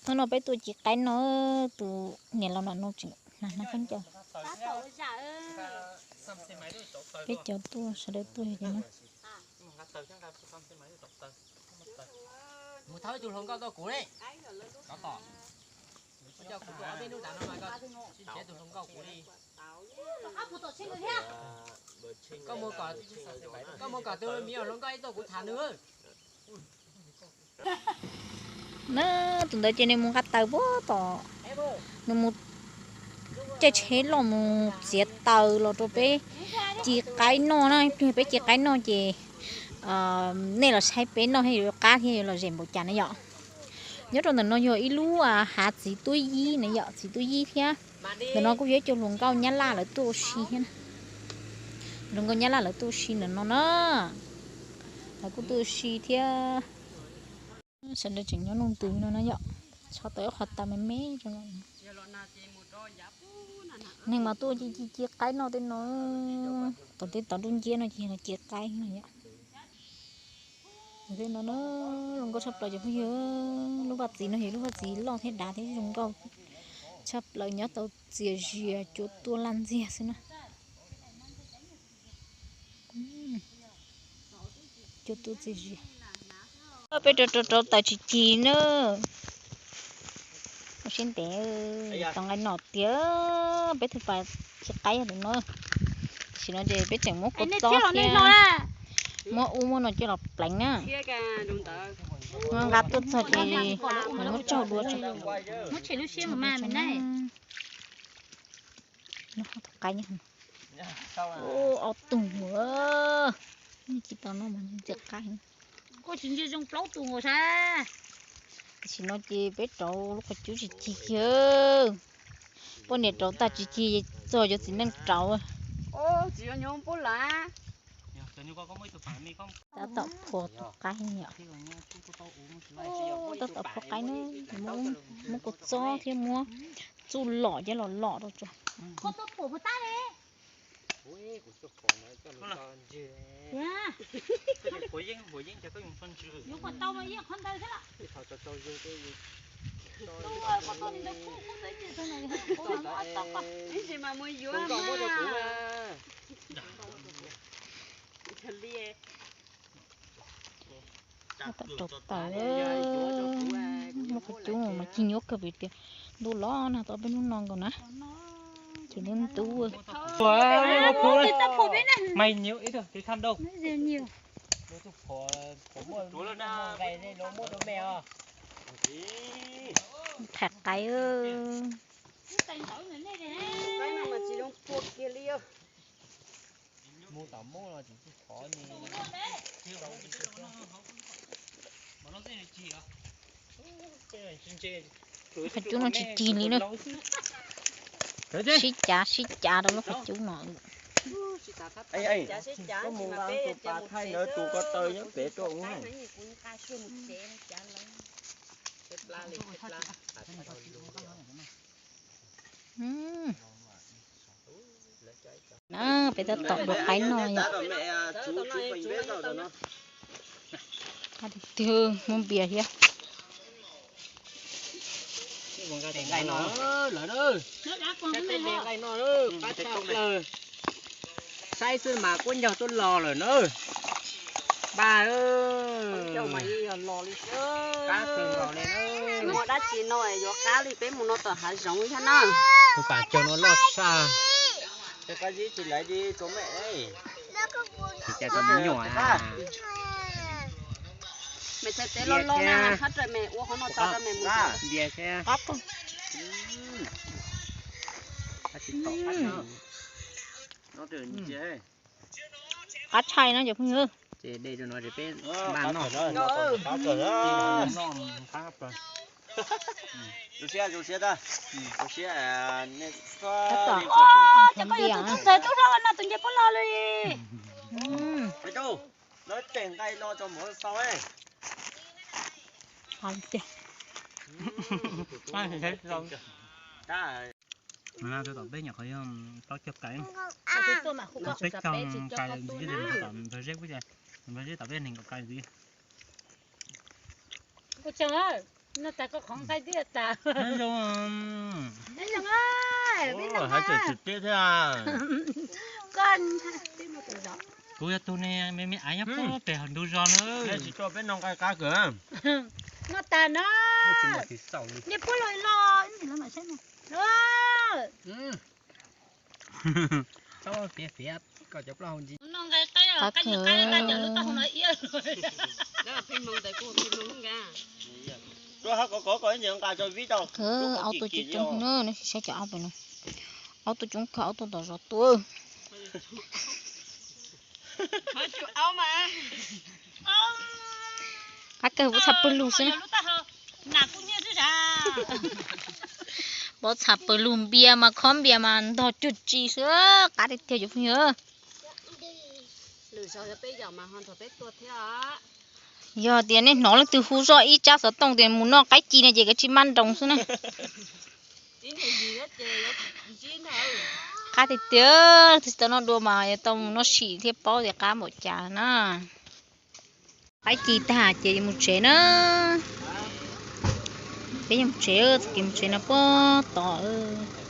Hnub no peb tuaj ci qaib no, tus niam laus no no tseem hnav hnav khaub ncaws. Peb cov tuaj sawv daws tuaj yog ces no. Mus thauj tus hluas nkauj tuaj kuv li. Cov tom, coj kuv tuaj ob peb hnub tas no mas koj tsis nrhiav tus hluas nkauj kuv li. Koj mus kom, koj mus kom tus me nyuam hluas nkauj ib tuaj kuv tham nws. Na, tus ntawd ces nws mus nqa taws puag tom, nws mus caij tsheb loj mus txiav taws los rau peb ci qaib noj na. Ib pliag peb ci qaib noj ces nej los saib peb noj thiab yuav qab thiab yuav lom zem npaum cas na yom. Nyob rau ntawm no yog ib lub hav txiv tuab yib na yom, txiv tuab yib thiab. Ntawm no kuj yog ib co hluas nkauj nyab laj lawv tuaj ua si thiab na. Hluas nkauj nyab laj lawv tuaj ua si ntawm no na. Lawv kuj tuaj ua si thiab. Sawv daws tseem nyob nuj ntws no na yom. Tso tau ib qho taws me me rau. Neeg mas tuaj ci ci ci qaib noj tej no. Tom tej tod dub nciab no ces yog ci qaib no yom. Tej no na, zoo nkauj tshaj plaws cov phooj ywg. Lub vaj txiv no yog lub vaj txiv loj thiab dav thiab zoo nkauj tshaj plaws, nyob tau txias zias, cua tuaj laj ntxiag xwb na. Cua tuaj txias zias. Peb rau rau rau taws tsis cig na. Ua siab ntev, tau nqaij no tiag, peb twb pas ci qaib yog tus no. Tam sim no ces peb tseem muab kua txob thiab muab ub muab no coj los pleev na. Nqa tuaj txog ces muab tsaug dua tso. Qaib, ob tug, tsis tau noj mas ntxias qaib. Tam sim no ces peb rauv lub qhov cub tsis cig kiag. Poj niam rauv tag tsis cig, txog cov txiv neej rauv. Tab tom phua tus qaib yom. Tab tom phua qaib na, muab kua txob thiab muab txuj lom coj los lom rau tso. Tab tom rauv taws, lub qhov cub mas cig nyuaj kawg vim tias ntuj los nag tau peb hnub no nkaus na. Tsis ntuj ntub. Tham qaib. Qhov cub no tsis cig li na. Sib cav sib cav rau lub qhov cub no. Koj mus nqa tus pas thaij ntawd tus ko taw nyob pem rau ua. Peb tab tom dua qaib noj yom. Qab tiag tiag, muab npias thiab. Nqaij no, nqaij no, qab tshaj plaws. Saib xwb mas kuab ncaug tuaj los lawm na. Npaj, qab kawg nkaus li na. Muaj dab tsi no yuav qab li peb mus no tom hav zoov thiab na. Tus pas caug no loj tshaj. Tsis cas tus me nyuam. Mej txhais tes los los na, hab rawm mej ua qhov no tau rau mej mus. Npias thiab. Qab tshaj no cov phooj ywg. Ces de rau no ces peb npaj noj. Zoo siab, zoo siab tag. Zoo siab, nej txhob. Cov koj yuav tus tub txawg tub zog no tus nce puab los li. Lawv tseem nqaij no tso mus xaus. Tom peb nyuam qhuav yog plaub caug kais ntxiv, tom npawg Zeb, npawg Zeb tom peb nees nkaum kais ntxiv. Noj tas koj qhov nqaij twb tas. Nyob zoo, nyob zoo, peb noj hais tseem tsis teb thiab. Kuv yog tus ne me me aiv nyob pem hauv ntug zos na. Tsis tso peb noj nqaij qab kawg. Noj tas no. Nej puab los los. Qab kawg. Aub tuaj coob coob na, neb sim saib cov aub pem no. Aub tuaj coob kawg, aub tuaj tom zos tuaj. Qab kawg, pov txha pawg lug xwb. Pov txha pawg lug, npias mas khob npias mas ntog cuag tsi xwb, qab tiag tiag cov phooj ywg. Yog tias nej hnov leej twg hu zoj ib tsab xov tooj tias mus noj qaib ci no ces kav tsij maj nroos xwb na. Qab tiag tiag, leej twg tsis tau noj dua mas yuav tau mus noj sim thiaj paub tias qab npaum cas na. Qaib ci tag ces mus tsev na. Peb yuav mus tsev, txoj kev mus tsev no puag tod.